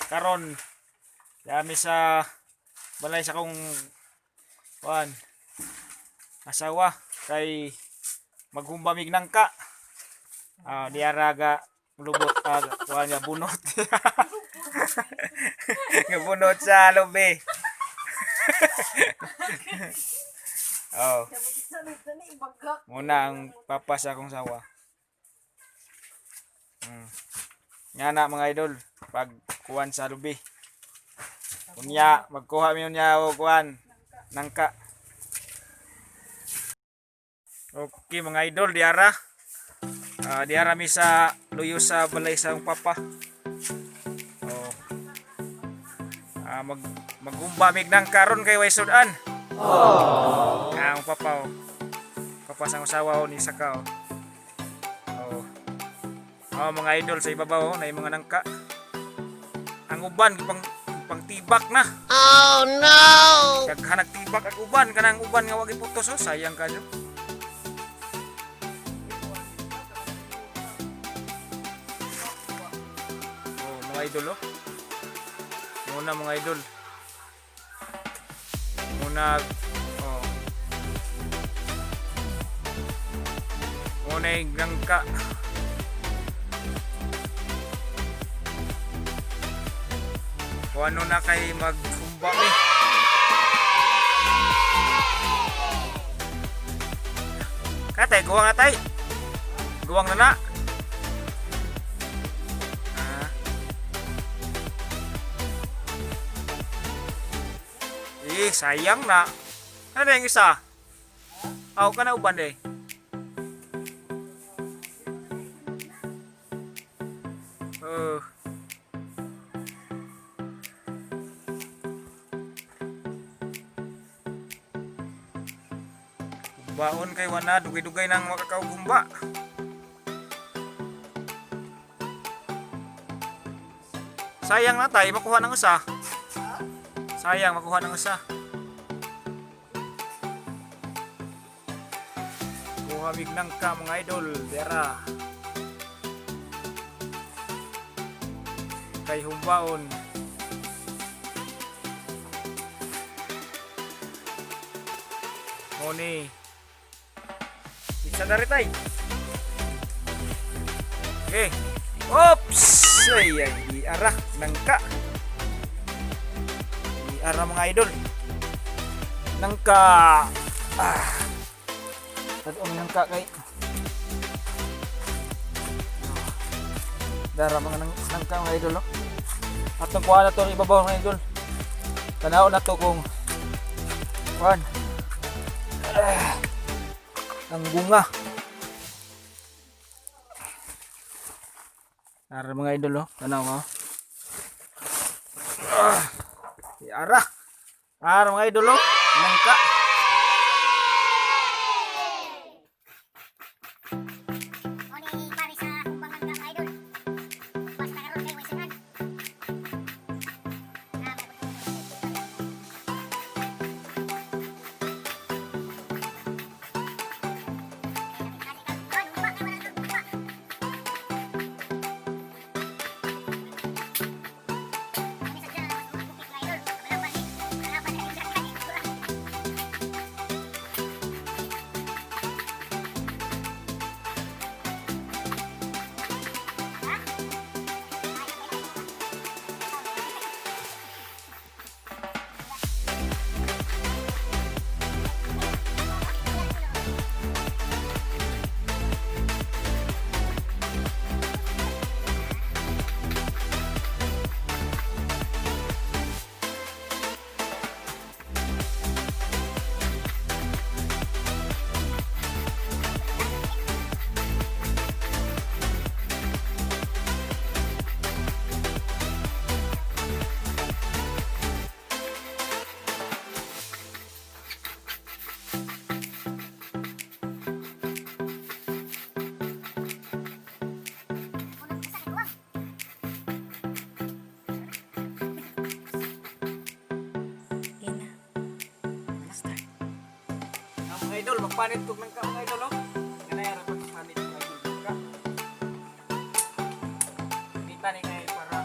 Karon dami sa balay sa akong kuan asawa kay maghumba mig nangka. Ah, diara ga lubot, kuan nga bunot. Nga bunot sa lubi. Oh, muna ang papa sa akong sawa. Nga na mga idol, pag kuan sa lubi. Unya, magkuha mi unya og kuan nangka. Okay mga idol, diara. Ah, diara mi sa luyo sa balay sa akong papa. Oh. Ah, maghumba mig nangka ron kay way sudan. Ah, ang papa oh. Papa sa usawa oh, ni Saka oh. Oh. Oh, mga idol sa ibabaw oh, na mga nangka. Ang uban pang pangtibak na. Oh no! Daghan nagtibak ang uban kanang uban nga wag iputos oh, sayang kayo. Oh, mga idol oh. Muna mga idol. Muna oh. Muna yung nangka. Kung ano na kay maghumba mi. Katay, guwang na tay. Guwang na na. Ah. Eh, sayang na. Ano na yung isa? Aw, ka na uban eh. Oh. Baon kay wana dugay-dugay nang makakaugumba. Sayang na tayo makuha ng usa. Sayang makuha ng usa. Kuha mig nangka mga idol, dera. Kay humbaon. Moni. Isa na rin tay. Okay. Oops! Ay, ay, iara. Nangka. Iara mga idol. Nangka. Ah. Tadong nangka kay. Dara mga nangka mga idol. No? Atong kuha na to ang ibabaw mga idol. Tanaw na to kung kuhan. Ah. Ang bunga. Ara mga idol oh, tanaw oh. Ah, ara. Ara mga idol oh, nangka. Oni pare sa humbangan ka idol. Basta karon kay way sudan. Okay na. Start. Ah, mga idol, magpanit kog nangka mga idol oh. Ganay ra pagpanit mga idol nangka. Kita ni kay para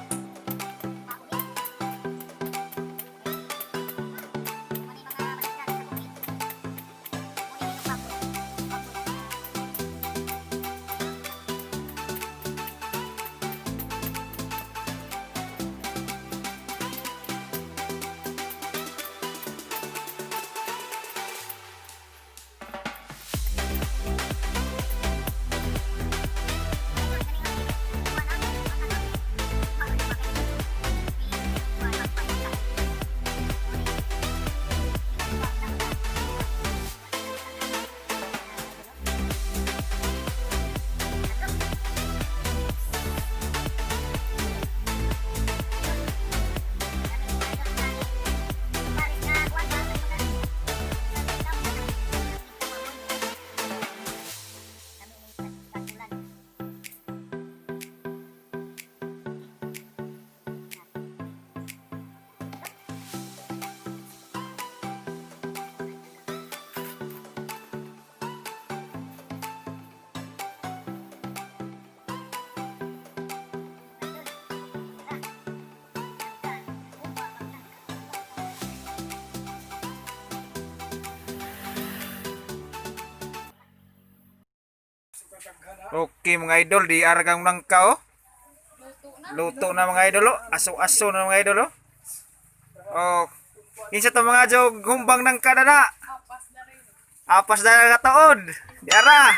Okay mga idol, di aragang nangka oh. Luto na mga idol oh. Aso-aso na mga idol oh. Oh. Kinsa to mga jog humbang nangka na na. Apas na rin kataon. Di ara.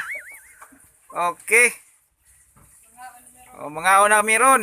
Okay. Oh, mga una meron.